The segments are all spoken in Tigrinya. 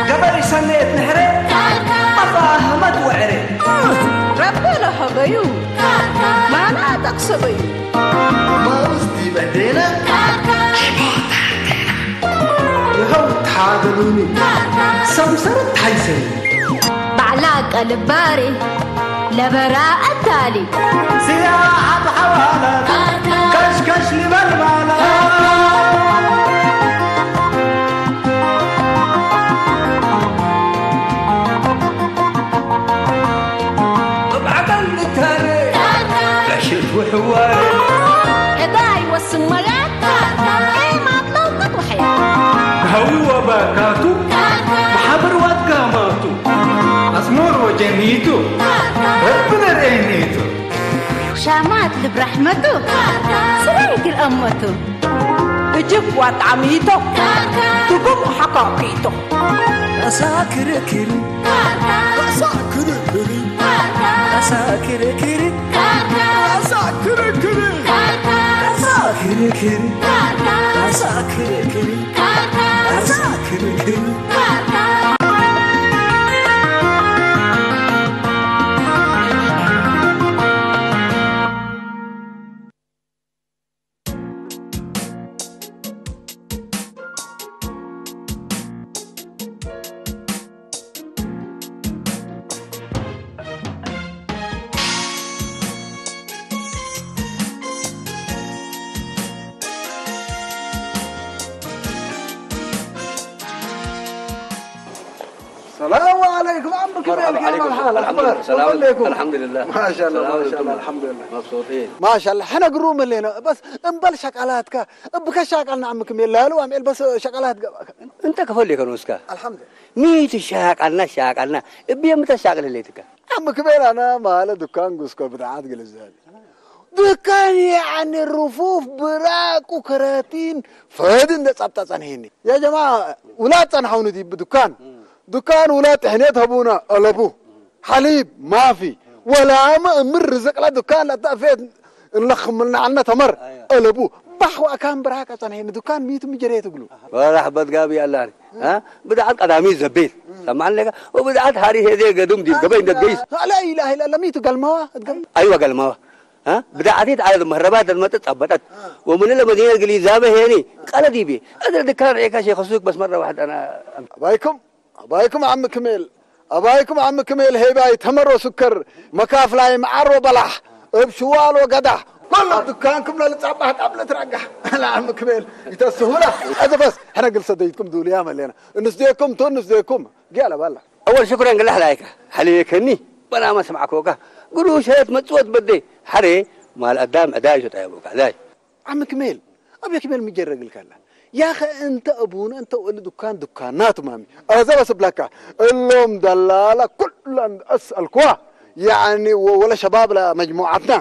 ገበሪ ሰነየት ንሕረ ኣፋህመት ወዕረ ረበለ ሀበዩ ማና ጠቅሰበዩ ማውስቲ በዴነ ይኸው ተሓገሉኒ ሰምሰረት ሓይሰይ ባዕላ ቀልባሪ ለበራ ኣታሊ ስያ ኣብ ሓዋላ ከሽከሽ ንበልባላ ኣብ ዓቐን ንታረ ዕሽት ውሕዋረ እታ ይወስን መጋት ኤማት ለውቀት ውሐያ ሃዊ ወባካቱ ማሓብር ዋትጋማቱ ኣስመሮ ጀኒቱ ረብነ ርእኒቱ ሻማት ልብራሕመቱ ስራይ ግልአመቱ እጅብ ዋጣሚቶ ትጉም ሓካኪቶ ኣሳ ክርክር ኣሳ ክርክር ኣሳ ክርክር ኣሳ ክርክር ኣሳ ክርክር ኣሳ ክርክር ኣሳ ክርክር ሰላሙ ዓለይኩም ዓምኩም መርሓባ ዓለይኩም ሰላም። ሰላም ዓለይኩም። አልሐምዱሊላህ። ማሻአላህ ሰላም ማሻአላህ ዓለይኩም። አልሐምዱሊላህ። መብሱጢን። ማሻአላህ ሕነ ግሩም ኣለና በስ እምበል ሸቃላትካ እብከ ሻቃልና ዓምኩም የላሉ አምኤል በስ ሸቃላት ገባከ እንተ ከፈል የከኑ እስካ አልሐምዱሊላህ። ሚት ሻቃልና ሻቃልና እብየም ተሻቅል ለይትካ ዓምኩም የላና ማለት ዱካን ጉስኮ ብድዓት ግልዛል ዱካን ያኒ ሩፉፍ ብራቁ ከረቲን ፈድ እንደ ጸብጣ ጸንሄኒ ያ ጀማ ውላድ ጸንሐውኒ ዲብ ዱካን ዱካን ውላድ ጥሕኔት ሀቡና አለቡ ሐሊብ ማፊ ወላመ እምር ርዝቅላ ዱካን ለተእፌት እንለኽምልና ዐልነ ተመር አለቡ ባሕ ወአካን ብራቀ ጸንሄኒ ዱካን ሚቱ ምጀሬት እግሉ ወላ ሕበት ጋቢ አላኒ ብድዓት ቀዳሚ ዘቤት ሰማን ለካ ወብድዓት ሃሪ ሄዜ ገዱም ዲብ ገበይ እንደት ገይስ ላ ኢላሃ ኢላላ ሚቱ ገልማዋ እትገም አይዋ ገልማዋ ብድዓቲት አለ መረባት ደመጠት ጸበጠት ወምን ለመዲነት ግሊ ዛበ ሄኒ ቀለ ዲቤ እድር ድካን ሬካ ሼክ ሱቅ በስ መረ ዋሕድ አና አባይኩም አባይኩም ዓም ክሜል አባይኩም ዓም ክሜል ሄባይ ተመሮ ስከር መካፍላይ መዓሮ በላሕ እብ ሽዋሎ ገዳሕ ኩሉ ድካንኩም ለልጻባህ ጣብለት ራጋሕ ለዓም ክሜል ይተስሁላ እዚ በስ ሕነ ግል ሰደይትኩም ዱልያ መሌና እንስዴኩም ቱ እንስዴኩም ጊያ ለባላ أول شكرا قال لها لايكا هل يكني بلا ما سمعكوكا قولوا شهيت متسوت بدي حري مال قدام عداي شو طيبوكا داي ዓም ክሜል ኣብ የክሜል ምጀረግልካላ ያኸ እንተ እቡነ እንተ ወሊ ዱካን ዱካናቱ ማሚ ኣዘ በስብለካ እሎም ደላላ ኩላን ኣስአልኩዋ ያኒ ወለ ሸባብ ለመጅሙዓትና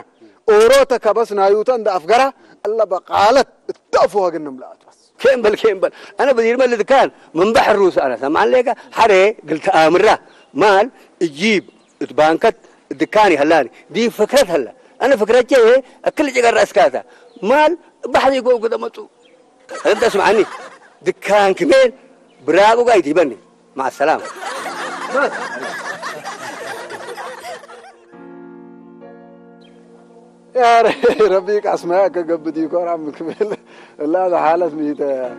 ኦሮተ ከበስ ናዩተ እንደ አፍገራ አለ በቃለት እተፉ ወግንም ለአትበስ ኬምበል ኬምበል አነ በዲር መልድ ካን ምን በሕር ሩስ አነ ሰማን ሌካ ሐሬ ግልተ አምራ ማል እጂብ እት ባንከት እት ድካን ይሀላኒ ዲ ፍክረት ሀላ አነ ፍክረቼ ይሄ እክል ጭገር እስካታ ማል ባሕሪ ጎ ግደ መጡ እንተ ስምዓኒ ድካን ክሜን ብራቁ ጋር ይትበኒ مع السلامة يا ربي اسمع كقبدي كورا مكمل لا هذا حالة ميتة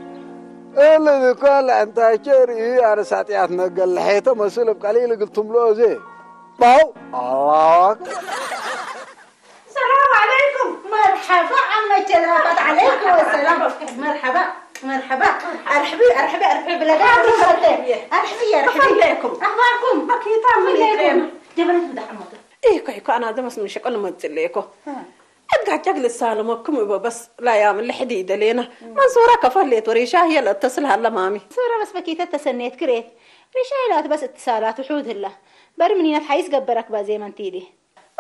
اللي بيقول انت شير ايه انا ساعتي اتنقل لحيته مسؤول بقليل قلت له زي باو الله أكبر. السلام عليكم. مرحبا عمك جلابات عليكم السلام. مرحبا مرحبا ارحبي ارحبي ارحبي بلدي ارحبي ارحبي عليكم اخباركم بكيتا من جبلت بدحمته ايه كوي كو انا دمس من شكل متليكو ادقع جاك للسالم وكم يبو بس لا يا من الحديد لينا منصوره كفليت وريشا هي اللي اتصل هلا مامي صوره بس بكيتا تسنيت كريت ريشا لا بس اتصالات وحود هلا برمنينا تحيس قبرك بازي من تيدي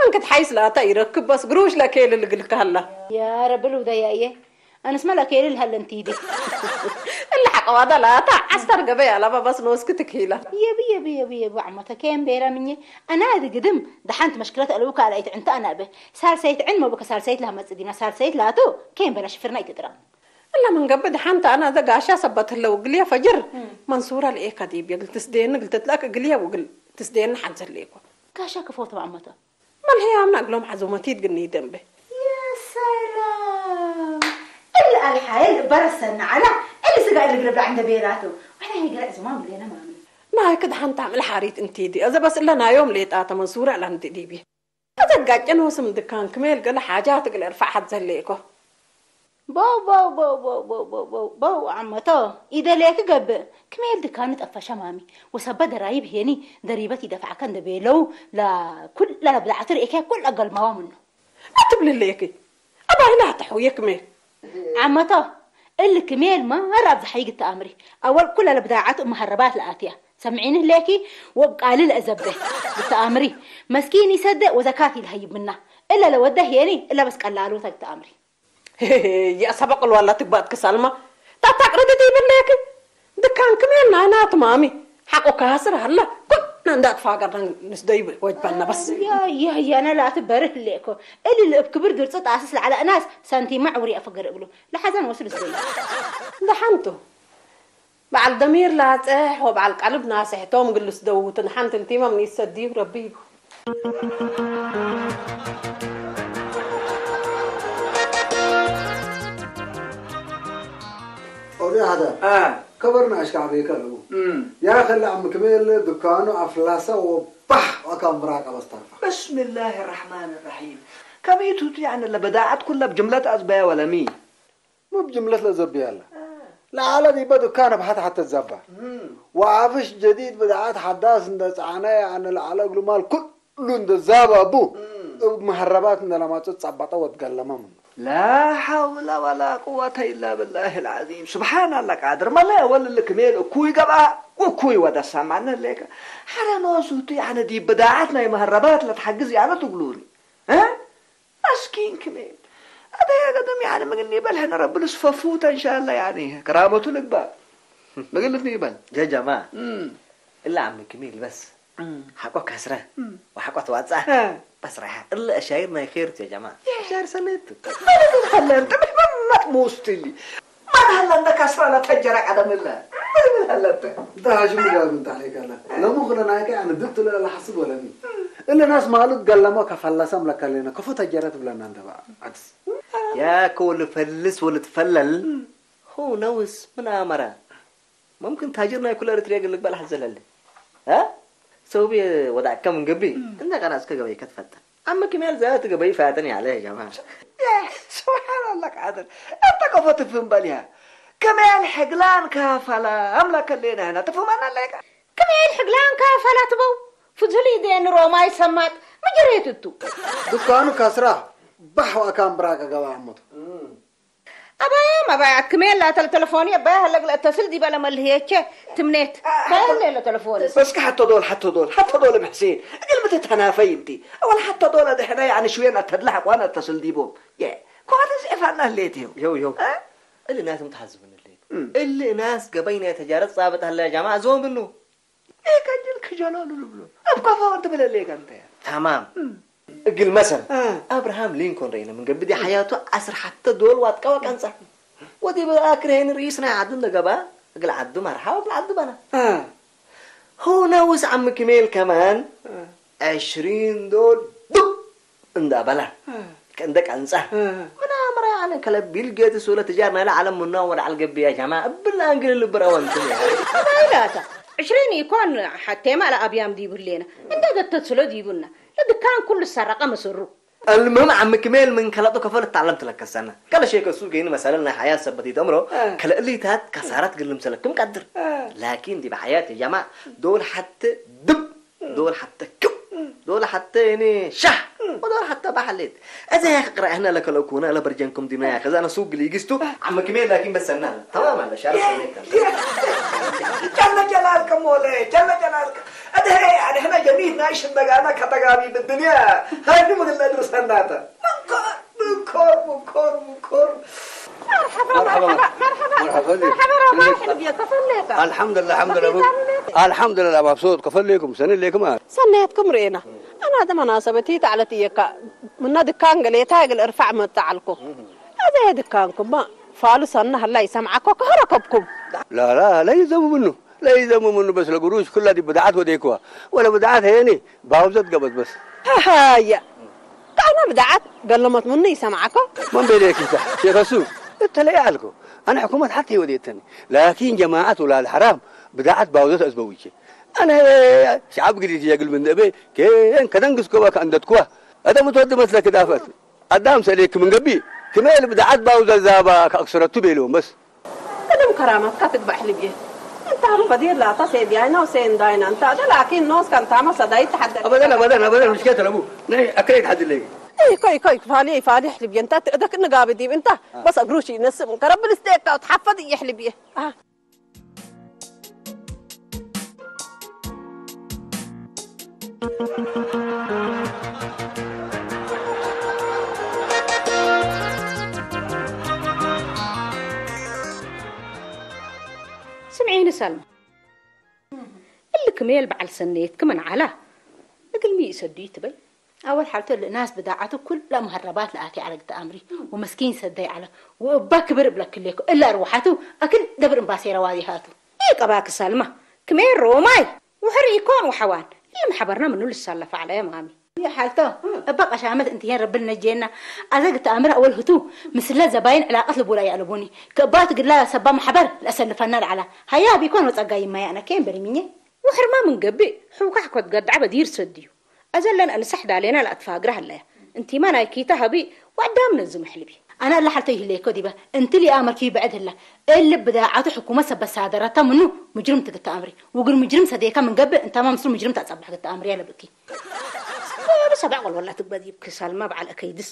እንክትሓይስ ለኣታ ይረክብ በስ ግሩሽ ለኬል ልግልካ ሀላ። يا رب الهدى يا إيه. ኣነስ መላ ከይልል ሃለን ቲዲ። እላ ሓቀዋዳ ላታ ዓስታር ገበያ ላባ ባስ ንወስኪ ትክሂላ። የብ የብ የብ የብ ዓመተ ከየም ቤራ ምኘ ኣና ድግድም ደሓንት መሽክለት ኣልቡ ካልኣይት ዕንተ ኣናበ ሳልሰይት ዕን መቡከ ሳልሰይት ላመጽ ዲና ሳልሰይት ላቱ ከየም በላ ሽፍርና ይትጥራ። እላ ምን ገብ ደሓንት ኣና ዘጋሻ ሰበት ህለው ግልያ ፈጅር መንሱራ ልኤካ ዲብ የግል ትስደየኒ ግል ትትላክ ግልያ ወግል ትስደየኒ ሓንሰ ልኤኳ። ጋሻ ክፎቶ ዓመተ መልሄ ኣምና እግሎም ሓዞ መቲት ግን ይደንበ። የሰላም እል ኣልሓይል በረሰና ዓላ እል ስጋ እል ግረብ ዳዕንደ ቤራቱ ዋላ ይግረዕ ዝማም ብሌና ማሚ። ናይ ክድ ሓንታ ምል ሓሪት እንቲዲ እዘ በስ እለ ናዮም ሌጣ ተመንሱራ ላንቲ ዲቢ። ተዘጋጨን ወስም ድካን ክሜል ገለ ሓጃት እግል እርፋዕ ሓት ዘለ እኮ። ቦው ቦው ቦው ቦው ቦው ቦው ቦው ቦው ዓመቶ ኢደሌክ ገብእ ክሜል ድካኒ ጠፈሻ ማሚ ወሰበ ደራይብ ሄኒ ደሪበት ይደፋዕከ እንደ ቤለው ላ ኩላ ለብዳዕቱ ርእከ ኩል ኣገልማዋ ምኑ። ኣትብልለየኪ ኣባይና ኣትሐውየ ክሜል። ዓመቶ እል ክሜል ማር ኣብ ዝሓይግ ተኣምሪ ኣወል ኩላ ለብዳዓቱ እመሃረባት ለኣትያ ሰምዒኒ ህሌኪ ወብ ቃሊ ለእዘበ ብተኣምሪ መስኪን ይሰደ ወዘካት ይልሀይብና እለ ለወደ ሄኒ እለ በስ ቀላሉታ ብተኣምሪ። የእሰበ ቅልዋላ ትግባእ ትክሳልማ ታታ ቅርድት ይብለኪ ድካን ክሜል ናይና ትማሚ ሓቆ ካስር ሃላ ኩልና እንዳጥፋ ጋር ንስደይ ወጅባና በስ። ያያያነ ላቲ በርህ ሌኮ እልል እብ ክብር ድርጽ ጣስስ ለዓለ እናስ ሳንቲማ ዕውሪ ኣፈገር እብሉ ለሓዘን ወስል ስደይ። ደሓንቱ በዓል ደሚር ላጽሕ ወበዓል ቀልብ ናስሕ ቶም ግልስ ደውትን ሓንቲ እንቲማ ምን ይሰድዩ ረቢ ይቡ። ኦዚ ሓደ ከበርና ኣሽካዕበይ ከለዉ ያ ከለ ኣብ ምክመየለ ድካኑ ኣፍላሳ ወባሕ ዋካ ምራቅ ኣበስተርፋ። بسم الله الرحمن الرحيم ከመይቱቱ ያዕኒ ለበዳዓት ኩላ ብጅምለት ኣዝበያ ወለሚ ሙ ብጅምለት ለዘብያ ኣላ ለዓለ ዲበ ድካነ ብሓት ሓተ ዛባ ወዓፍሽ ጀዲድ ብድዓት ሓዳስ እንደ ጸዓነ ያዕኒ ለዓለ እግሉ ማል ኩሉ እንደ ዛባቡ እብ መሀረባት እንደ ለማጹ ጸባጠ ወትገለመ ምኑ። لا حول ولا قوة إلا بالله العظيم سبحان الله قادر ما لا يولي لك ميل أكوي قبعة وأكوي ودا سامعنا لك حرا نوسو تي عنا دي بداعتنا يا مهربات لا تحجز يعني تقولوني ها مسكين كميل هذا يا قدم يعني مقلني بل هنا رب الصففوت إن شاء الله يعني كرامته لك بقى مقلتني بل يا جماعة إلا عم كميل بس ሓቆ ከስረ ወሓቆ ተዋፅኣ በስራሓ እለ ሻይር ናይ ኸይር ትጀማ ሻይር ሰነቱ መን ሀለ እንተ ምሕመመት ሙስትሊ መን ሀለ እንደ ከስረ ለተጀረ ቀደም እለ መን ሀለ እንተ እንተ ሀሽም ጋር ምን ታሪክ አለ ለሙ ክለ ናይከ ያነ ድት ለለ ሐስብ ወለኒ እለ ናስ ማሉት ገለሞ ከፈለሰም ለከሌነ ክፉ ተጀረት ብለና እንደ ዓድስ ያከ ወልፈልስ ወልትፈለል ሁ ነውስ ምን ኣመረ ممكن تاجر ناي كل اريتريا قال لك بلا حزل هلي ها سوبي ودعك من قبي انت قرا اسك قبي كتفت اما كمال ذات قبي فاتني عليه يا جماعه سبحان الله قادر انت كفت في مباليها كمال حقلان كافلا املك اللي هنا تفهم انا لك كمال حقلان كافلا تبو فضلي دين روماي سمات مجريت انتو دكانو كسرة بحوا كان براك قبا عمود ኣባያ ማባያ ክሜላ ተል ተለፎኒ ኣባያ ሀለግ ለእተስል ዲበ ለመልህየቼ ትምኔት ባያ ሌለ ተለፎኒ በስከ ሐቶ ዶል ሐቶ ዶል ሐቶ ዶል እብ ሕሴን እግል ምትተናፈይ እንቲ አወል ሐቶ ዶል አድሕነ ያኒ ሽዌን አተድለ ሐቋን አተስል ዲቦም ኮዋተ ዜፋና ህሌት ይው የው የው እሊ ናስ ምትሐዝብን ህሌት እሊ ናስ ገበይ ናይ ተጃረት ጻብጥ ሀለ ጃማ ዞም ብኑ إيه كجل كجلال لبلو أبقى فاون تبلا ليك أنت يا تمام እግል መሰል ኣብርሃም ሊንኮን ረኢነ ምን ገብዲ ሓያቱ ዓስር ሓተ ዶል ዋጥቀ ወቀንጸ ወዲ ብኣክር ሄን ርኢስ ናይ ዓዱ እንደገባ እግል ዓዱ ማርሓ ወግል ዓዱ በና ሆነ ውስ ዓሚ ክሜል ከማን ዕሽሪን ዶል ዱብ እንዳ በላ እንደ ቀንጸ ምናምረ ያነ ከለ ቢል ጌትስ ወለ ትጃር ናይ ለዓለም ምና ወደ ዓል ገቢ ያ ጃማ እብል ኣንግል ልብረ ወንትን ያ ባይላታ ዕሽሪን ይኮን ሓቴማ ለኣብያም ዲቡሌና እንደ ገተት ስለ ዲቡና ለድካን ኩሉ ሰረቀ መስሩ المهم عم كميل من كلاطو كفل التعلم تلكسنا قال شيء كسو جيني مثلا حياه سبتي تمرو كلا اللي تات كسارات قلم سلكم قدر لكن دي بحياتي يا جماعه دول حتى دب دول حتى كب دول حتى يعني شح ودول حتى بحليت اذا يا اخي قرا هنا لك لو كنا لا برجنكم دينا يا اخي انا سوق اللي يقستو عم كميل لكن بس انا تمام على شارع سنيك جل جلالك مولاي جل جلالك أده يعني احنا جميل نعيش الدقانة كتقابي بالدنيا هاي دي مدل أدرس هناتا منكر منكر منكر منكر መርሓባ፣ መርሓባ፣ መርሓባ፣ መርሓባ፣ መርሓባ፣ መርሓባ፣ ሮማይ፣ ሕልብየ፣ ከፈለካ። ኣልሓምዱሊላህ፣ ኣልሓምዱሊላህ። ከፈለካ። ኣልሓምዱሊላህ፣ ማብሱጥ፣ ከፈለኩም፣ ሰኒ ለኩም። ሰናያትኩም ርእና። ኣና ተመናሰበቲ ተዕለት እየካ። ምና ድካን ገሌታ ገለ እርፋዕ መጣዓልኩ። ኣዘ ድካንኩም፣ ፋሉ ሰና ህላ ይሰምዓኮ ከረከብኩም። ላ፣ ላ፣ ለይዘሙ ምኑ፣ ለይዘሙ ምኑ፣ በስ ለጉሩሽ ኩላ ዲ ብድዓት ወዴክዋ። ወለ ብድዓት ሄኒ፣ ባውዘት ገበት በስ። ሃሃያ። ካና ብድዓት ገለመት ምኑ ይሰምዓኮ። መን ቤሌኪታ፣ ሸኸሱ፣ እተለይ ኣልኮ። ኣነ ሕኩመት ሓተይ ወዴተኒ። ላኪን ጀማዓት ውላድ ሓራም፣ ብድዓት ባውዘት ኣዝበዊቼ። ኣነ ሸዓብ ግዲት የግል ምን ደቤ፣ ኬን ከደንግስ ኮባ ከእንደትኩዋ። ኣደ ምትወድ መስለክ ዳፈት። ኣዳም ሰሌክ ምን ገቢ፣ ክሜል ብድዓት ባውዘት ዛባ ከእክስረቱ ቤልዎም በስ። ቅድም ከራመትካ ትግባእ ሕልብየ። እንታ ሀበ ፈዲር ላታ ሴድያይና ወሴንዳይና እንታ ደ ላኪን ኖስ ከንታማ ሰዳይ ተሓደር። أبدًا، أبدًا، أبدًا، مش كده أبو. نهي أكيد حد اللي. إيه، كوي، كوي، فالي، فالي حلبي. أنت تقدر نقابل دي. أنت بس أقروشي نسم. كرب الاستيك وتحفظ يحلبي. آه. ስምዒኒ ሳልማ፣ እልክ ሜል በዓል ሰነየት ክመን ዓላ እግልሚ ይሰዱ ይትበይ። ኣወል ሓልቶ ልእናስ ብዳዓቱ ኩላ መሀረባት ለኣቲ ዓለ ግተ ኣምሪ ወመስኪን ሰደይ ዓለ ወእባ ክብር እብለክሌኩ እላ ርውሓቱ ኣክል ደብር እምባሴ ረዋዚ ሃቱ። ይቀባክ ሳልማ ክሜል ሮማይ ውሕር ይኮን ወሐዋን እልም ሓበርና ምኑ ልሳለፈ ዓለ ማሚ። ሓልቶ እባ ቀሻመት እንትሄን ረብል ነጀና ኣዘግ ተኣምር ኣወል ህቱ ምስለ ዘባይን ዕላቀት ልቡላ ያለቡኒ ከባት ግላ ሰባ ማሕበር ለሰልፈና ለዓላ ሃያ ቢኮን ወጸጋ ይማያ ነከን በሪሚኘ። ውሕርማ ምን ገብእ ሕውካሕ ኮት ገዳዕ በዲር ሰድዩ ኣዘለን ኣንሳሕ ዳሌና ለኣትፋግራ ሃለያ እንቲማ ናይ ኪታ ሃቢ ዋዳም ነዚ ምሕልቢ። ኣነ ኣላ ሓልቶ ይህለየኮ ዲበ እንቲ ሊኣ መርኪቢ ብዕድ ህላ እል ብዳዓቱ ሕኩመት ሰበሳደረታ ምኑ ሙጅርም ትግተ ኣምሪ ውግር ሙጅርም ሰዴካ ምን ገብእ እንታማ ምስሉ ሙጅርም ታጸብሕ ግተ ኣምሪ ያለብኪ። ሰብዕ ቆልወላ ትግበዝ ይብኪ ሳልማ በዓል ኣከይድስ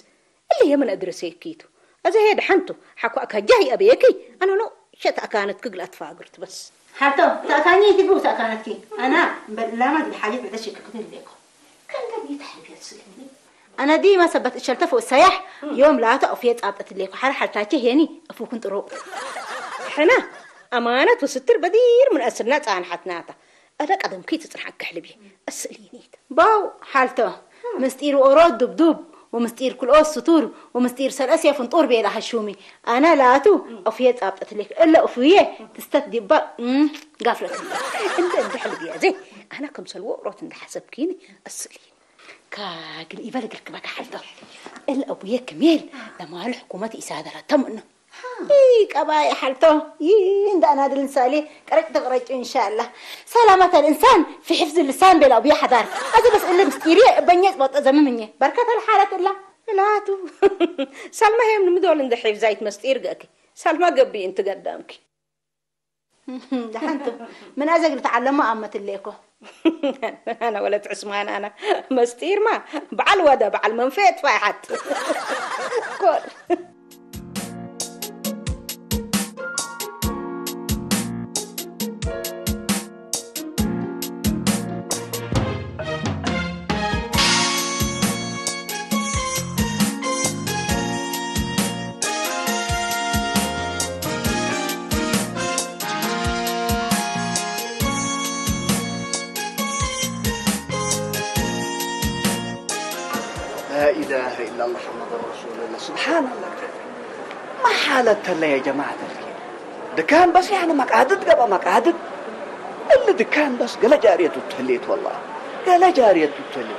እለ የመን ኣድረሰ ይክይቱ ኣዘ ሄድ ሓንቱ ሓኳ ኣካጃ ይኣበየኪ ኣነ ኖ ሸት ኣካነት ክግል ኣትፋግርት በስ። ሓልቶ ተኣካኘ ይትግቡ ተኣካነትኪ ኣና እምበር ላማ ድል ሓጀት ዕደ ሽክክት ይልሌኮ ከንገብ ይታሕልፍ የስልኒ ኣና ዲማ ሰበት እሸልተ ፎ ሰያሕ ዮም ላተ ኦፍየ ጻብጠት ሌኮ ሓር ሓልታቸ ሄኒ እፉክን ጥሩ ሕና ኣማነት ወስትር በዲር ምን ኣስልና ጻንሓትናታ ኣደ ቀደምኪ ትጽንሓ ከሕልብ እየ። እስእልይኒት ባው ሓልቶ ምስጢር ኦሮት ዱብዱብ ወምስጢር ክልኦት ስቱር ወምስጢር ሰለእስየ ፍንጡር ቤላ ሃሹሚ ኣነ ላቱ ኦፍየ ጻብጠት ሌክ እለ ኡፍየ ትስተት ዲባ እም፣ ጋፍለት እንደ እንደ ሕልብ እየ ዘይ ኣነ ከም ሰልዎ ኦሮት እንደ ሓሰብኪኒ እስእልይኒ ካግን ኢበል ግልክ በካ ሓልቶ እለ ኣቡየ ክሜል ለማሉ ሕኩመት ኢሳደረተም እኖ ይህ ቀባይ ሓልቶ ይህ እንደ ኣናድል ንሳሌ ቀረጭ ተቀረጭ እንሻላ ሰላመተ ልእንሳን ፊ ሕፍዝ ልሳን ቤላ ብየ ሓዳር ኣዚ በስ እለ ምስጢርየ እበኘ ጽበጠ ዘምምኘ በርከተ ልሓለት እላ እላቱ ሰልማ ሄም ንምዶል እንደ ሒፍዛይት መስጢር ገእኪ ሰልማ ገቢ እንት ገዳምኪ ደሓንቱ ምን ኣዘግሪ ተዓለሞ ኣመት እለ እኮ ኣነ ወለት ዕስማን ኣነ መስጢርማ በዓል ወደ በዓል መንፈየት ፋይሓት ኮር لا إله إلا الله محمد رسول الله سبحان الله ما حالة الله يا جماعة الخير دكان بس يعني مقعدت قبل مقعدت اللي دكان بس قال جارية التهليت والله قال جارية التهليت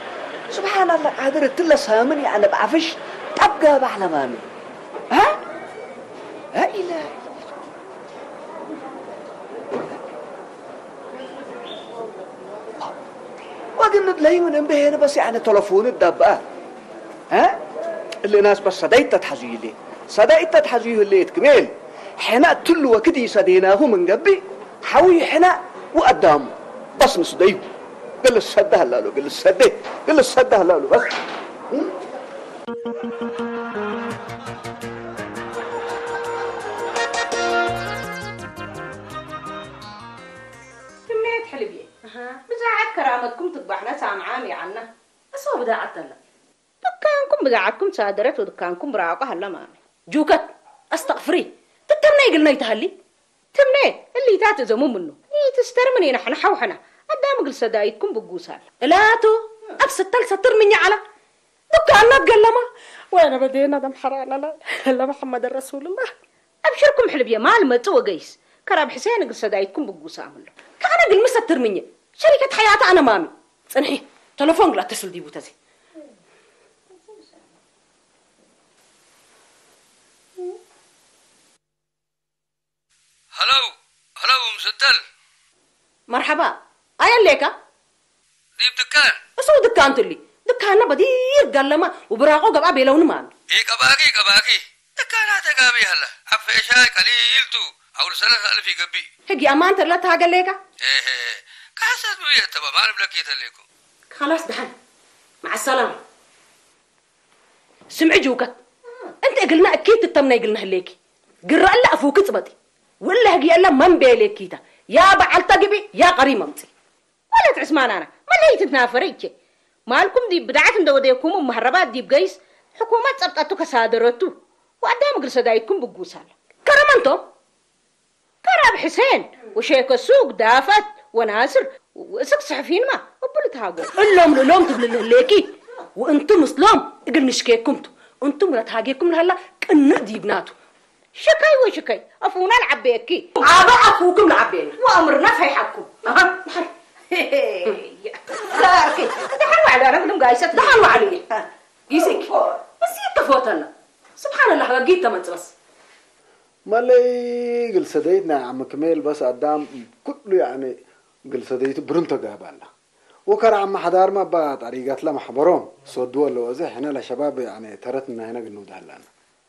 سبحان الله قادر تلا سامن يعني بعفش أبقى بحلمامي ها؟ لا إله إلا الله ወግንድ ለይምን እምብሄን በስ ያነ ተለፎን ዳባ እ እልናስ በስ ሰዳይ ተትሐዙ ይሌ ሰዳይ ተትሐዙ ይህሌት ክሜል ሕና ትሉ ወክድ ይሰዴናሁ ምንገብእ ሓዊ ሕና ወአዳሙ በስ ንስደዩ ግል ሰደ ህላሉ ግል ሰደ ግል ሰደ ህላሉ በስ ትምኔት ሕልብየ ብዛዓት ከራመትኩም ትግባሕና ሳምዓ ሚዓና እሶ ብዛዓት ተላ ድካንኩም ብዛዓትኩም ሳደረት ወድካንኩም ብራቆ ሃላ ማሚ ጁከት ኣስተቕፍሪ። ትተምነ ይግልነ ይተሃሊ። ትምነ እሊታት እዘሙ ምኑ። ይትስተር ምን የናሕና ሓውሕና። ኣዳም እግል ሰዳይትኩም ብጉሳል። እላቱ ኣብ ስተል ሰትር ምኛ ዓላ። ዱካ ኣናት ገለማ። ወይነ በዴና ደም ሐራና ላ ለመሐመድ ረሱልላህ። ኣብሽርኩም ሕልብ የማል መጽ ወገይስ። ከራብ ሕሴን እግል ሰዳይትኩም ብጉሳ ኣምሎ። ከኣነ ግል ምሰትር ምኘ። ሸሪከት ሐያታ ኣነ ማሚ። ጽንሒ። ተለፎን ግላ ተስል ዲቡ ተዚ። هلو هلو مسدل. መርሐባ። ኣየሌካ? ዲብ ድካን። እሱ ድካን ትሊ። ድካና በዲር ጋለማ ወብራቆ ገብኣ ቤለውኒ ማሚ። ኢቀባኪ ኢቀባኪ። ድካና ተጋቢ ሀላ። አፈሻይ ቀሊልቱ። አውል ሰለስ አልፍ ይገቢ። ህጊ ኣማን ተላ ታገሌካ? ኤሄ። ካሰት ብየተባ ማንም ለኪ ተሌኩም። خلاص دحن. مع السلامة. ስምዒ ጅውከት። እንተ እግልና እኪት ትተምና ይግልና ህሌኪ። ግረአላ ኣፉኪ ጽበጢ። ውለ ህግየላ መንቤ ሌኪታ። ያ በዓልታ ግቢ ያ ቀሪ መምጺ። ወለት ዕስማናና መለይት ትናፈረ ይቼ። ማልኩም ዲብ ብድዓት እንደ ወደየኩም መህረባት ዲብ ገይስ ሕኩመት ጸብጠቱ ከሳደረቱ። ወኣዳም እግል ሰዳይትኩም ብጉሳላ። ከረመንቶ ከራብ ሕሴን ወሼከ ሱቅ ዳፈት ወናስር ወእስክ ስሕፊንማ እብሉ ተሃጎ። እሎም ልእሎም ትብሊ ልህሌኪ ወእንቱ ምስሎም እግል ንሽኬኩም ቱ እንቱም ለትሃጌኩም ለሃላ ቅንእ ዲብናቱ። ሽከይ ወሽከይ ኣፉና ልዓበየኪ። ዓበ ኣፉኩም ልዓበየና። ወኣምርና ፈይሓኩም። ኣሃ፣ ንሓር። ዛርኪ፣ ደሓን ዋዕላ ረግልም ጋይሰት። ደሓን ዋዕሉ እየ። ይስኪ። እሲ ተፎተና። ስብሓንላህ፣ በጊት ተመጽበስ። መለይ ግል ሰደይት ናይ ዓሚ ክሜል በስ ኣዳም ኩሉ ያዕኒ ግል ሰደይቱ ብሩን ተጋባላ ወከር ዓሚ ሓዳር ማባ ጣሪጋትላ ማሕበሮም ሰዱ ኣለዎ እዚ ሕነ ለሸባብ ያዕኒ ተረት ናይነ ግንውዳላና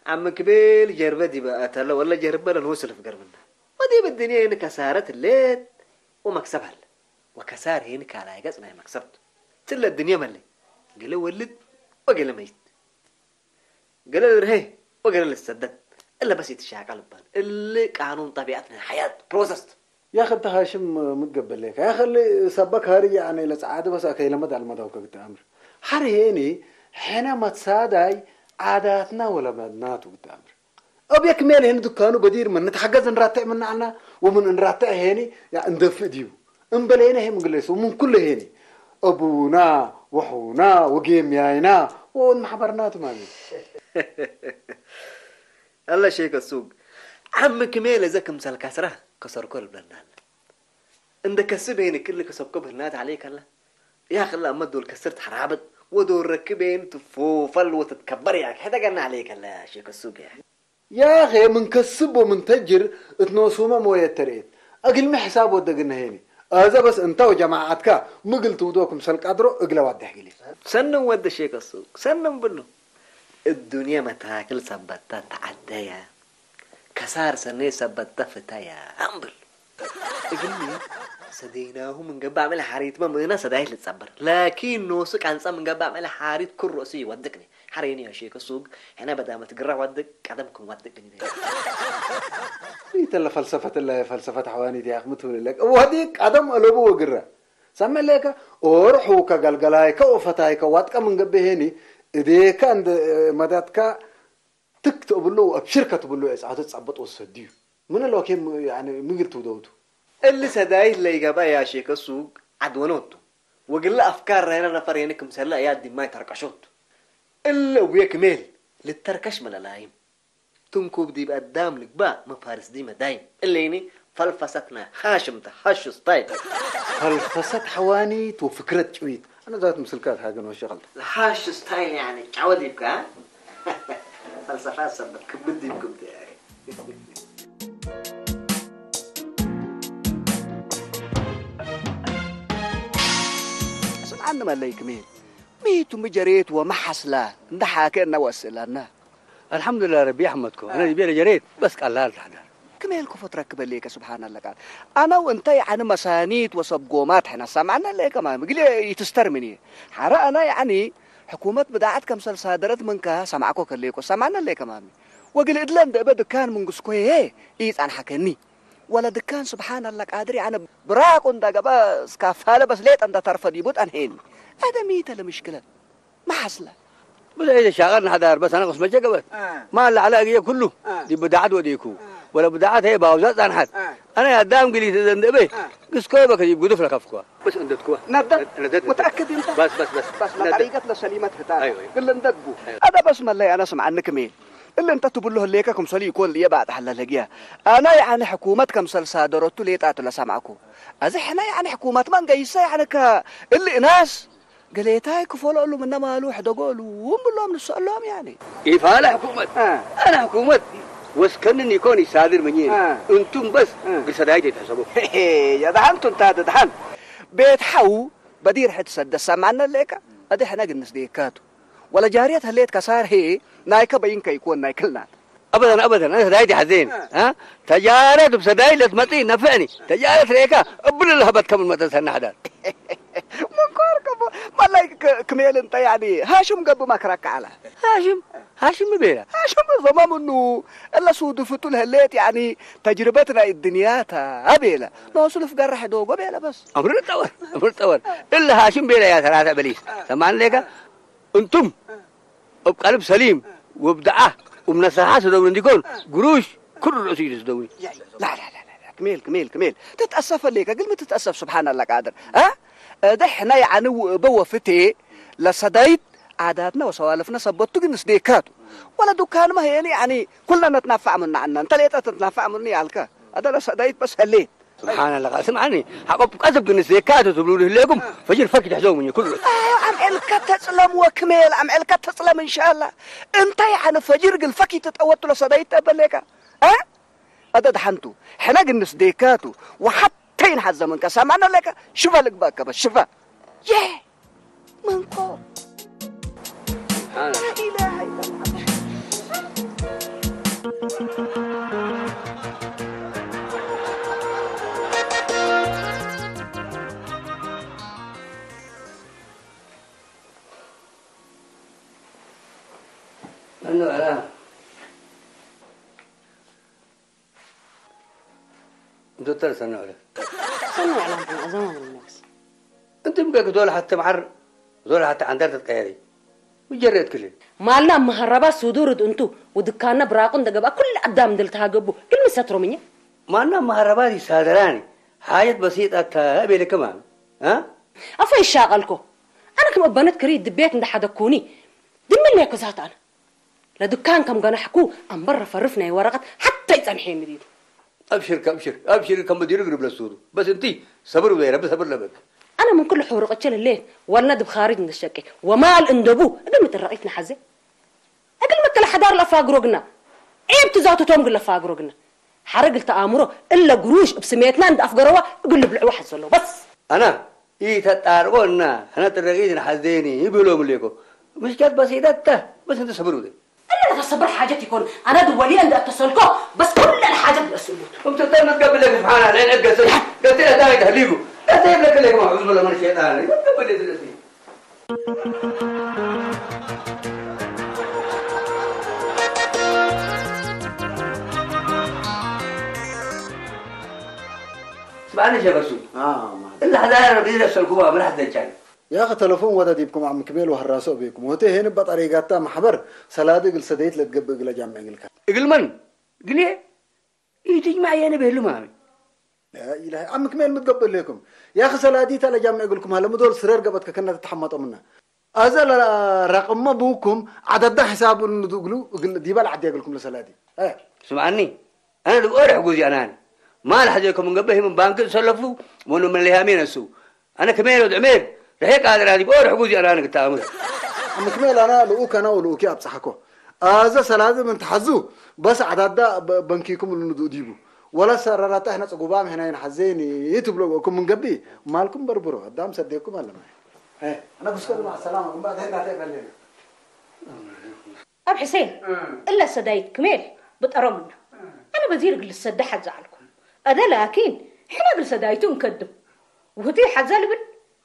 ዓሚ ክሜል ጀርበ ዲበ ኣተለ ወለ ጀርበ ለንወስል ፍገር ምና ወዲብ الدنيا هنا كسارة الليت ومكسب هلا وكسار هنا كالاي قص ناي مكسبت تلا الدنيا ملي قال ولد وقال ميت ገለ ልርሀ ወገለ ልሰደድ እለ በስ ይትሻቀል እባል እሊ ቃኑን ጠቢዐት ናይ ሓያት ፕሮሰስት። ያኸ እንተ ሃሽም ምትገበለካ ያኸ እሊ ሰበክ ሃሪ ያነ ለጸዓደ በስ ኣከይለመድ ኣልመዳውከ ግትኣምር ሓር ሄኒ ሕነ መትሳዳይ ዓዳትና ወለመድናቱ ግትኣምር እብ የክሜል ሄኒ ዱካኑ በዲር ምን ንትሓገዝ እንራትዕ ምናዕና ወምን እንራትዕ ሄኒ ያ እንደፍእ ዲቡ እምበሌነ ሄ ምግለሱ ምን ኩለ ሄኒ أبونا وحونا وقيم ياينا وون محبرنات مامي الله شيك السوق عم كميل إذا كم سلكسرة كسر كل بلنال عند كسب هنا كل كسب كبر نات عليك الله يا أخي الله ما دول كسرت حرابط ودول ركبين تفوفل وتتكبر يا أخي حتى قلنا عليك الله يا شيك السوق يا أخي ያኸ ምን ከስብ ወምን ተጅር እት ኖሱመ ሞየት ተርኤት። እግልሚ ሕሳብ ወደግነ ሄኒ። አዘ በስ እንተ ወጀማዓትካ ምግል ትውዶ ክምሰል ቀድሮ እግለ ዋድሕ ግሊል። ሰንም ወደ ሼክ ሱቅ ሰንም ብሉ። እዱንየ መታክል ሰበታ ተዓደያ። ከሳር ሰኔ ሰበታ ፍተያ። አምብል። እግልሚ ሰደይናሁ ምንገባዕ መለ ሓሪትመ ምእና ሰዳይት ልጸበር። ላኪን ኖሱ ቃንጸ ምንገባዕ መለ ሓሪት ኩል ርእሱ ይወድቅኒ። حريني يا شيخ السوق حنا بدأ ما تقرا ودك قدمكم ودك بني ይተለ ፈልሰፈት ለ ፈልሰፈት ሐዋኒት ያክ ምትብል ለክ ወዲ ቀደም አለቡ ወግረ ሰምዕ ለከ ኦርሑ ከገልገላይከ ወፈታይከ ዋጥቀ ምን ገብሄኒ እዴከ እንደ መዳትካ ትክ ትብሉ አብሽርከ ትብሉ የጻቱ ጸበጥ ወሰድዩ ምን ለወኬ ምግል ትውደውቱ እሊ ሰዳይት ለይገባ ያ ሼከ ሱቅ ዓድወኖቱ ወግለ አፍካር ረህነ ነፈር የኒ ክምሰለ እያ ዲማይ ተርቀሾቱ እለ ዌክ ሜል ልተርከሽ መለላይም ትንኩብ ዲብ አዳም ልግባእ መፋርስ ዲመ ዳይም እሌኒ ፈልፈሰትና ሃሽምተ ሃሹ ስታይል ፈልፈሰት ሐዋኒት ወፍክረት ጭዊት አነ ዛት ምስልካት ሃገን ወሸቀልተ ለሃሹ ስታይል ያኒ ጫወ ዲብካ ፈልሰፋ ሰበት ክብድ ዲብኩም ስምዓኒ መለይ ክሜል ሚቱ ምጀሬት ወመሓስላ እንዳ ሓከ እናወስእላና الحمد لله ربي يحمدكم أنا جبير جريت بس قال لا تحضر ክሜል ኮፎ ትረክበለይ ከ ስብሓን ኣለቃል ኣነው እንታይ ዓኒ መሳኒት ወሰብ ጎማት ሕና ሰማዕና ለይ ከማ ምግሊ ይትስተር ምን እየ ሓረ ኣና ያዕኒ ሕኩመት ብዳዓት ከምሰል ሳደረት ምንካ ሰማዕኮ ከለይኮ ሰማዕና ለይ ከማሚ ወግል እድለ እንደ እበ ድካን ምንግስኮ ይሄ ኢጻንሓከኒ ወለ ድካን ስብሓን ኣላ ቃድር ያነ ብራቁ እንዳገበ እስካፋለ በስ ሌጠ እንዳተርፈ ዲቡ ጠንሄኒ ኣደሚተ ለምሽክለ መሓስለ ብዙሕ እየ ዘሻቐር ንሓዳር፣ በስ ኣነ ቅስመ ጀገበት። እ። ማል ላዕሊ ኣግየ ኩሉ፣ እ። ዲብ ብድዓት ወዲእኩ። እ። ወለ ብድዓት እየ ባውዛ ጻንሓት። እ። ኣነ ኣዳም ግሊት ዘንደበ፣ እ። ግስኮ በከ ዲብ ጉዱፍ ለከፍኩዋ። በስ እንደትኩዋ። ندد. ندد. متأكد أنت؟ بس، بس، بس. بس، ندد. لطريقتنا سليمة هتاك. أيوة، أيوة. قل ندد بو. أيوة. هذا بس ما لي أنا سمع عنك ميل. اللي أنت تبله ليك كم صلي يكون لي بعد حل لقيا. أنا يعني حكومة كم سل صادرت لي تاتو لسمعكو. أزي حنا يعني حكومة ما نقيسها يعني ك-، اللي ناس قليتاي كفولو له من مالو حدقو له ومن لهم نسألهم يعني. إيفال حكومة. آه. أنا حكومة. وسكنني يكون يصادر مني. آه. أنتم بس آه. قصداي تتحسبوا. يا دحان تنتا دحان. بيت حو بدير حد سد سمعنا ليك. أدي حنا قلنا سديكاتو. ولا جارية هليت كسار هي نايكا بين كيكون نايكلنا. أبدًا، أبدًا، أنا سدايتي حزين، ها؟ تجارة بسداي لتمطي نفعني، تجارة ريكا، أبل الهبت كم المدرسة نحدر. من كوركم، ما لايك ك-، كميل أنت يعني، هاشم قبو ما كراك على. هاشم، هاشم بيلا. هاشم زمان منو، إلا سود فتول هليت يعني، تجربتنا الدنيا تا، أبيلا. نوصل في قرح دوغو بيلا بس. أمر الطور، أمر الطور. إلا هاشم بيلا يا ثلاثة بليس. سمان ليكا، أنتم. እብ ቀልብ ሰሊም፣ ወብ ደዓ፣ ወብ ነስሓ ስደውኒ እንዲኮን፣ ግሩሽ፣ ኩሉ ርእሱ እዩ ዝስደውኒ። لا، لا، لا، لا، لا. كميل، كميل، كميل. تتأسف ليك، قل ما تتأسف، سبحان الله قادر. ها؟ أه، ده احنا يعني و-، بوفته لصدايت عاداتنا وسوالفنا سبتو جنس ديكاتو. ولا دكان ما هي يعني، يعني كلنا نتنفع من عنا. انت ليه تتنفع مني يا الكا؟ هذا لصدايت بس هليت. سبحان الله، اسمعني، حقب قصب بالنسبة كاتو تبلو له ليكم، فجر فك تحزو مني كله. أيوة، عم علكة تسلم وكميل، عم علكة تسلم إن شاء الله. أنت يعني فجر قل فك تتقوت له صدايت تبليك. ها؟ هذا دحنتو. حنا قلنا سديكاتو. وحتى ينحز من كسامعنا لك. شوفها لك باكا بس، شوفها. يه. منكو. لا إله إلا الله. أنه أنا دكتور سنة ولا؟ سنة ولا أنت أزمان الناس. أنت مقاك دول حتى معر، دول حتى عندها تتقيري. مجرد كله. مالنا مهربا صدور أنتو، ودكاننا براقون دقبا كل أدام دلتها قبو. كل مسترو مني. مالنا مهربا دي صادراني. حاجة بسيطة تا بيلي كمان. ها؟ أفا يشاغلكو. أنا كم أبنت كريد دبيت عند حدا كوني. دم اللي كزات أنا. ለድካን ከም ገናሕኩ ኣምበር ረፈርፍ ናይ ወረቐት ሓታ ይጸንሐ ምድዩ። أبشر كأبشر أبشر كم بدير قرب للسود. بس أنتي صبر ويا رب صبر لبك. ኣነ ምን ኩሉ ሕሩቕቸ ልሌት ወልነ ድብ ኻሪጅ ንሸቄ ወማል እንደቡ እግል ምትረቒት ንሓዘ እግል መከለ ሓዳር ለፋግሮ ግና ዒብ ትዛቱቶም ግል ለፋግሮ ግና ሓረግ ልተኣምሮ እለ ግሩሽ እብ ስሜትና እንደ ኣፍገረዋ እግል ልብልዕዋ ሓዘሎ በስ። أنا إيه تتعرقون؟ أنا ترقيت نحزيني يبلو مليكو. مش كانت بسيطة تا، بس أنت صبر ودي. إلا أنا تصبر حاجتي يكون. أنا دولي عند التسلكو، بس كل الحاجة بأسلوب. أنت تتعلم تقبل لك سبحان الله، لين أبقى سيد. قلت لها داعي تهليبه. لا سيب لك لك ما أعوذ بالله من الشيطان. قبل لك الأسلوب. ስምዓኒ ሸበሱ። ኣዎ፣ ማለት። እላ ሕዳር ቢዝነስ ሰልኩማ ምራሕ ዘቻል። يا أخي تلفون ودا ديبكم عم كميل وهراسو بيكم. وتي هين بطريقة محبر سلادة قل سديت لتقب قل جامع قل كان. እግል መን? ግልየ? ኢትጅማዕ የነ ቤሉ ማሚ። لا إله عم كميل متقبل لكم. يا أخي سلادي تلا جامع قلكم هلا مدول سرر قبت كنا تتحمطوا منا. أزل رقم بوكم عدد حساب ندقلو قل ديبال عدي قلكم لسلادي. إيه. ስምዓኒ፣ ኣነ ድብኦ ርሕጉዝ እየ ኣነ። ማል ሓዚኦኩም እንገበ ሂምን ባንክ ዝሰለፉ፣ መኑ መለያሜ ነሱ። ኣነ ከመይ ነው ድዕሜር፣ ርሒቅ ኣደራ ድብኦ ርሕጉዝ እየ ኣነ ግታምር። ምክሜል ኣና ልኡክ ኣና ወልኡኪ ኣብጽሓኮ። ኣዘ ሰላዚ ምን ተሓዙ፣ በስ ዓዳዳ በ-፣ በንኪኩም ንዱ ዲቡ። ወላ ሰራራታ ሕና ጽጉባም ሕና ይንሓዘይኒ ትብሎ እኩም እንገቢ፣ ማልኩም በርብሮ፣ ኣዳም ሰዴኩም ኣለማ። እ፣ ኣነ ጉስከ ድማ ሰላም፣ እምባ ደህና ተበለና። ኣብ ሕሴን፣ እም። እለ ሰዳይት ክሜል ብጠሮምና። እም። ኣነ በዚ ርግል ሰደ ሓዛ ኣልኩ። ኣደ ላኪን፣ ሕነ እግል ሰዳይቱ እንከድም። ውህቲ ሓዛ ልብል፣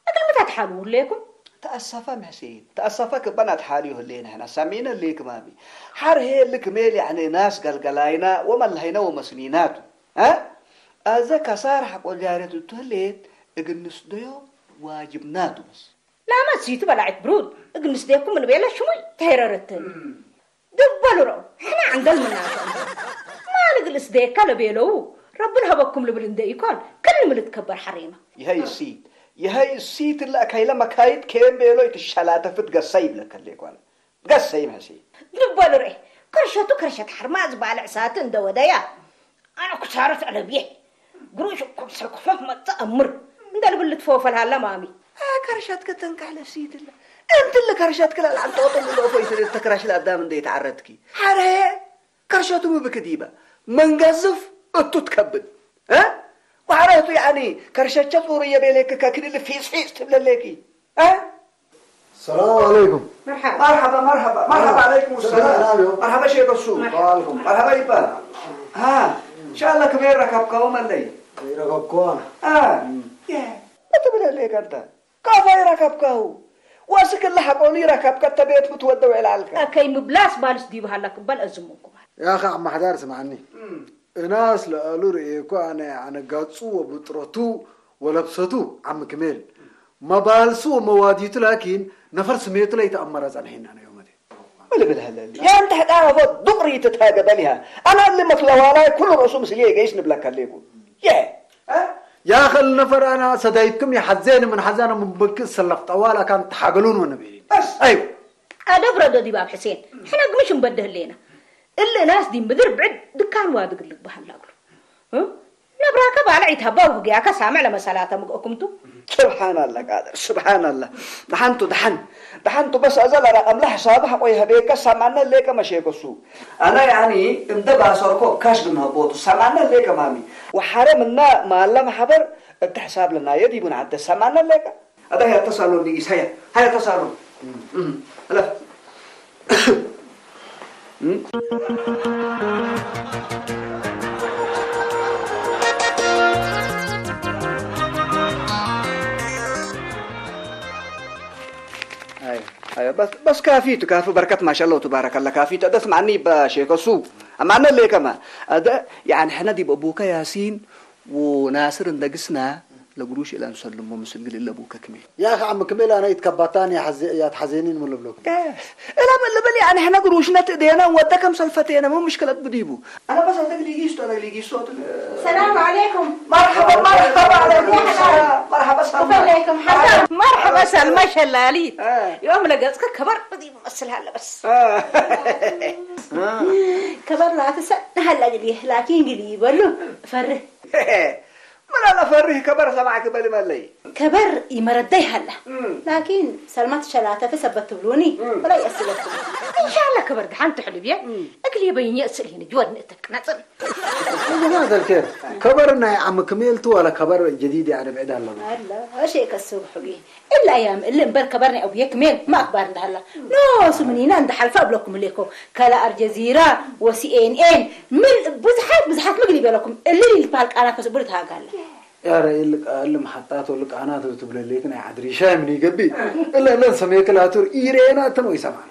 እግል ምታ ትሓሉ ውሌኩም? ተኣሳፋ ምሕሴን፣ ተኣሳፋ ክበና ትሓልዩ ህሌን ሕና ሳሚነ ሌክ ማሚ። ሓር ሄል ክሜል ያዕኒ ናስ ገልገላይና ወመላሂና ወመስኒናቱ። እ? ኣዘ ከሳር ሓቆ ጃርየት እቱ ህሌት እግል ንስደዮ ዋጅብናቱ በስ። ኣመት ሲቱ በላዕት ብሩድ እግንስ ደኩም ንቤለ ሽሙይ ተሄረረትን። ድበሉ ረው ሕና ዓንገል ምናተ ማን እግልስ ደካ ለቤለው ረብን ሀበኩም ልብል እንደ ኢኮን ክል ምልት ከበር ሐሬማ። ይሀይ እሲት ይሀይ እሲት እላ ካይለ መካይት ከየም ቤሎይ ትሻላተፍት ገሳ ይብለከለ ይኳለ ገሳ ይመሲ። ድበሉ ሬ ከርሸቱ ከርሸት ሐርማ ዝባልዕ ሳት እንደ ወደያ ኣነ ኩሳረት ዕለብየ ግሩሽ እኮ ሰልክፎ መጣ እምር እንደ ልብል ልትፈወፈል ሃላ ማሚ። ከርሸት ከተንካሕ ለሲትለ እንት ለከርሸት ክላል አንተ ወጥም ለፎ ይትል ተከራሽ ለአዳም እንደ የተዓረትኪ ሐረ ከርሸቱ ምብክ ዲበ መንገዝፍ እቱ ትከብድ እ ወሐረቱ ያኒ ከርሸቸ ጹሩ የቤሌክ ከክልል ፊጽ ፊጽ ትብለሌኪ እ السلام عليكم. مرحبا. مرحبا، مرحبا، مرحبا، آه. عليكم السلام. سلام عليكم. مرحبا شيخ السوق. مرحبا. مرحبا يبا. ها، إن شاء الله كبير ركبكم اللي. كبير ركبكم. ها. يا، ما تبدأ ليك أنت؟ كيف يركبكه؟ واسك اللي حقوني ركبك أنت بيت متودع على الك. أكي مبلاس بالس دي بهلا كبل أزمكم. يا أخي عم حدار سمعني. እናስ ለአሉ ርእየኮ ኣነ ኣነ ጋጹ ወብጥረቱ ወለብሰቱ ዓም ክሜል መባልሱ ወመዋዲቱ ላኪን ነፈር ስሜቱ ለይተአመረ ጸንሒና ነው ዮመቴ። ብልብል ሀለል ያን ተሕጣ ሀፎ ዱቅሪ ትታገበል ይሃ ኣና ልመት ለዋላይ ኩሉ ርእሱ ምስል የገይሽ ንብለካ ሌኩ የ ያኸል ነፈር ኣና ሰዳይትኩም የሐዜን ምን ሐዛነ ምን በክ ሰለፍ ጠዋል ኣካን ተሓገሉን ወነቤሊን። በስ። ኣይው። ኣደብ ረዶ ዲባብ ሕሴን ሕነግ ምሽ እንበድህ ሌና እሊ እናስ ዲ ምድር ብዕድ ድካን ዋድግ ልግበሃል ላግሉ ነብራከ ባልዕ ይትሀባ ውግያከ ሳምዕ ለመሰላተ ምግእኩምቱ። ስብሓናላ ቃድር ስብሓናላ። ደሓንቱ ደሓን ደሓንቱ በስ ኣዘል ኣራ ቀምላ ሕሳብ ሓቆ ይሀቤከ ሳማነ ሌቀ መሼከሱ ኣነ ያኒ እንደ ባሰርኮ ካሽ ግንሀቦቱ ሳማነ ሌቀ ማሚ ወሓረ ምና ማለ ማሕበር እተ ሕሳብ ለናየ ዲቡን ዓደ ሳማነ ሌቀ ኣዳ ሀያ ተሳሎን ንኢስ ሀያ ሀያ ተሳሎን እለፍ። በስ ካፊ ትካፊ በርከት ማሻላ ወትባረከላ ካፊ ተደስ ማኒ በሼከሱ ኣማነ ሌከማ ኣደ ያዕን ሕነ ዲብ ኣቡከ ያሲን ወናስር እንደግስና ለግሩሽ ኢላ ንሰልሞ ምስል ግል እለ ቡከ ክሜል። يا أخي عم كميل أنا يتكبتان يا حزي يا تحزينين من لبلوك. إيه إلا من لبل يعني إحنا قروشنا تدينا ودا كم سلفتينا مو مشكلة بديبو. أنا بس هذا اللي يجيش هذا اللي يجيش صوت. السلام عليكم. مرحبا مرحبا عليكم السلام مرحبا سلمى. عليكم حسن. مرحبا سلمى شلالي. يوم لقيتك كبر بدي بمثل هلا بس. كبر لا تسأل هلا قليه لكن قليه بلو فره. ምን ኣለ ፈሪህ ከበር ሰማዕኪ በሊ መለይ። ከበር ይመረደይ ሃላ ላኪን ሰልማ ትሸላተፊ ሰበት ትብሉኒ ወላ ይኣስበኩም። ኢንሻላ ከበር ድሓን ትሕልብ እየ። እግል የበይኝ የእስል ይን ጅወድ ንእተፍ ቅናጽን። ጀማዓት الخير ከበር ናይ ዓም ክሜልቱ ዋላ ከበር ጀዲድ ያዕደ ብዕድ ኣለና። ኣላ እሺ ከስብ ሕጊ እላ ኣያም እሊ እምበር ከበር ናይ ኣቡየ ክሜል ማእክባር እንዳሃላ ኖሱ ምኒና እንዳሓልፋ እብለኩም እሌኮ ከላ ኣልጀዚራ ወሲኤንኤን ምን ብዙሓት ብዙሓት ምግል ይበለኩም እሊ ልልበሃል ቃና ከስቡ ልትሃጋለ። ያረ ኢልቃ እልም ሓጣቶ ልቃናት ትብለሌት ናይ ዓድሪ ሻይ ምን ይገብእ እለ እለን ሰሜክል ኣቱር ኢሬና እተን ወይ ሰማን።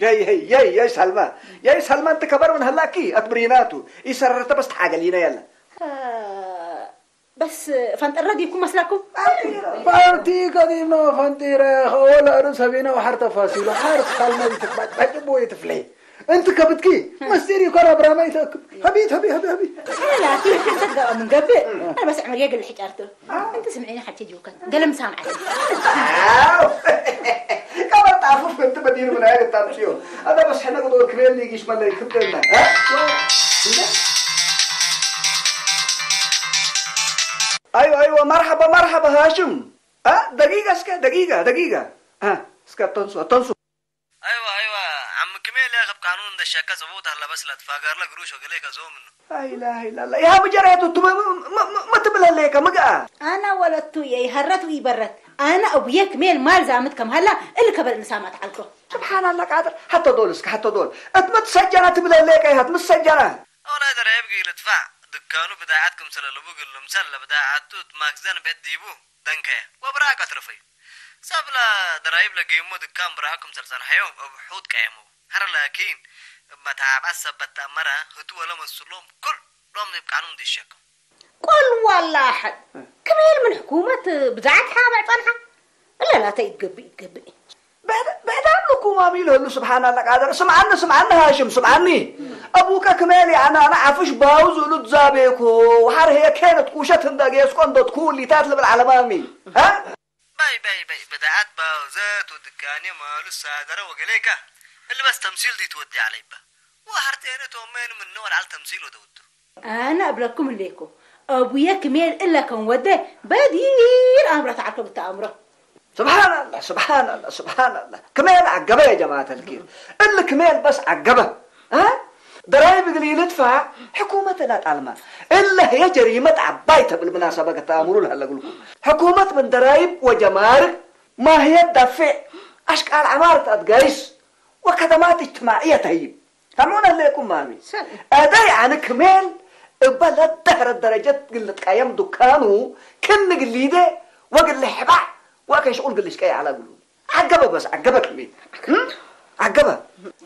ያይ ያይ ያይ ያይ ሳልማ ያይ ሳልማ እንት ከበር ምን ሀላኪ ኣትብሪናቱ ኢሰረተ በስ ተሓገሊና ያለ በስ ፈንጠረ ዲኩም መስለኩም። ፓርቲ ከዲኖ ፈንጢረ ከወለ ርብ ሰቢና ወሓር ተፋሲሉ ሓር ሳልማ ይትባጭባጭ ቦ ይትፍለይ። እንቲ ከብትኪ መስጢር ይኮራ ብራማ ይተእክብ። ሀቢት ሀቢ ሀቢ ሀቢ። ላኪን ሓንተ ገባ ምን ገብእ ኣነ በስ ዕምር የግል ሕጫርቱ። እንቲ ስምዒኒ ሓቲ ጅውከት ገለ ምሳምዓት። ከበር ጣፉፍ እንቲ በዲሩ ምናየ ታምጽዮ ኣነ በስ ሕነ ቅጦር ክሬል ሊጊሽ መለይ ክብደልና። ኣይዋ ኣይዋ መርሓባ መርሓባ ሃሽም። ደቂቃ እስከ ደቂቃ ደቂቃ እስከ ኣተንሱ ኣተንሱ። ኣይዋ ኣይዋ ዓም ክሜል እያ ከብ ቃኑን እንደሸከ ጽቡቅ ታላ በስ ለትፋገርለ ግሩሽ ወገሌ ከዞ ምኑ። ላኢላሃ ኢላላ ይሃ ብጀራቱ ትበ መትብለለ ከ ምግኣ። ኣና ወለቱ የይሀረት ወይበረት ኣነ እቡየ ክሜል ማል ዛምት ከም ሀላ እል ከበል እንሳማት ዓልኮ። ስብሓናላ ቃድር ሐተ ዶል እስከ ሐተ ዶል እት መትሰጀና ትብለለ ከ ይሃት ምሰጀና። ኦላይ ደረየብ ግይ ልትፋዕ ድካኑ ብዳዓት ክምሰለ ልቡ ግል ምሰል ለብዳዓቱ እት ማክዘን ቤት ዲቡ። ደንከየ ወብራቅ ኣትርፈዩ። ሰብ ለደራይብ ለጌሞ ድካን ብራቅ ክምሰል ጸንሐዮ እብ ሑጥ ቀየመው። ሐረ ላኪን እብ መታብዐት ሰበት ተአመረ ህቱ ወለ መስሎም ኩሎም ዲብ ቃኑን ዲሸከው። ቆል ዋላ አሐድ ክምኤል ምን ሕኩመት ብዛዕት ሓበዕ ጸንሐ እለ ኣታ ይትገብእ ይትገብእ። بعد بعد عنكم ማሚ ለሉ ስብሓን ኣላ ቃደር ስምዓኒ ስምዓኒ ሃሽም ስምዓኒ። ኣቡከ ክመል ኣናና ዓፍሽ ባው ዝብሉ ዛቤኮ ወሓር ሄ ኬነት ኩሸት እንደ ጌስቆ እንደ ትኩሊታት ልብል ዓለማሚ። ها؟ ባይ ባይ ባይ ብድዓት ባውዘት ወድጋኔ ማሉ ሳደረ ወገሌካ። እልበስ ተምሲል ዲ ትወዲ ዓለይባ። ወሓር ቴነ ቶሜን ምነ ወልዓል ተምሲል ወደውቱ። ኣነ እብለኩም እንዴኮ፣ ኣቡየ ክሜል እለ ከም ወደ በዲር ኣምረ ተዓርከ ብተኣምሮ። سبحان الله سبحان الله سبحان الله. ክሜል ዓገበ ያ ጀማዓት ኣልኪር። እል ክሜል በስ ዓገበ። እ? ደራይ ብግሊ ልድፋዕ ሕኩመት እላ ጣልማ። እለ ህየ ጀሪመት ዓባይ ተብል ምናሰበ ከተኣምሩ ለሀለግልኩ። ሕኩመት ምን ደራይብ ወጀማርክ ማህየት ዳፊዕ ኣሽቃል ዓማርት ኣትጋይስ ወከደማት እጅትማዕየ ተህይብ። ታምዑን ህሌኩም ማሚ። ሰል። ኣደይ ኣነ ክሜል እበ ለደህረ ደረጀት ግልትቃየም ዱካኑ ክን ግሊደ ወግል ሕባዕ ወከ ሽቁል ግልሽ ቀይ ዓላ ግሉ። ዓገበ በስ ዓገበ ክሜል። እም? ዓገበ።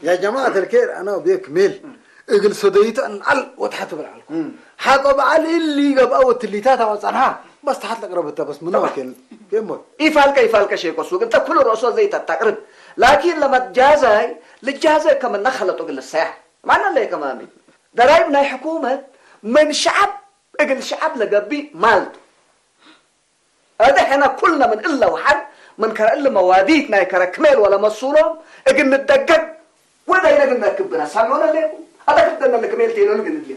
يا جماعة الخير، أنا أبي كميل. እግል ሰደይተ እንዓል ወትሓት ትብል ዓልኩ። እም። ሓቆ በዓል እሊ ገብኣ ወትሊታት ኣወፃንሃ። በስ ተሓት ለቅረበተ በስ ምነ ወኬል። የሞ። ኢፋልከ ኢፋልከ ሼኮ ሱቅ እንተ ኩሉ ርእሶ ዘይተታቅርብ ላኪን ለመጃዛይ ልጃዘ ከምና ኸለጡ ግልሰያ ማና ለይ ከማሚ ደራይብ ናይ ሕኩመት ምን ሸዓብ እግል ሸዓብ ለገቢ ማልቱ። እደ ሕነ ኩልነ ምን እለ ወሓድ ምን ከረ እለ መዋዲት ናይ ከረ ክሜል ወለ መሱሎም እግል ንደገግ ወደ ይነግል ነክብና ሳምዑነ ሌኩም ኣደ ክብደነ ለክሜል ቴሎን ግንድሌ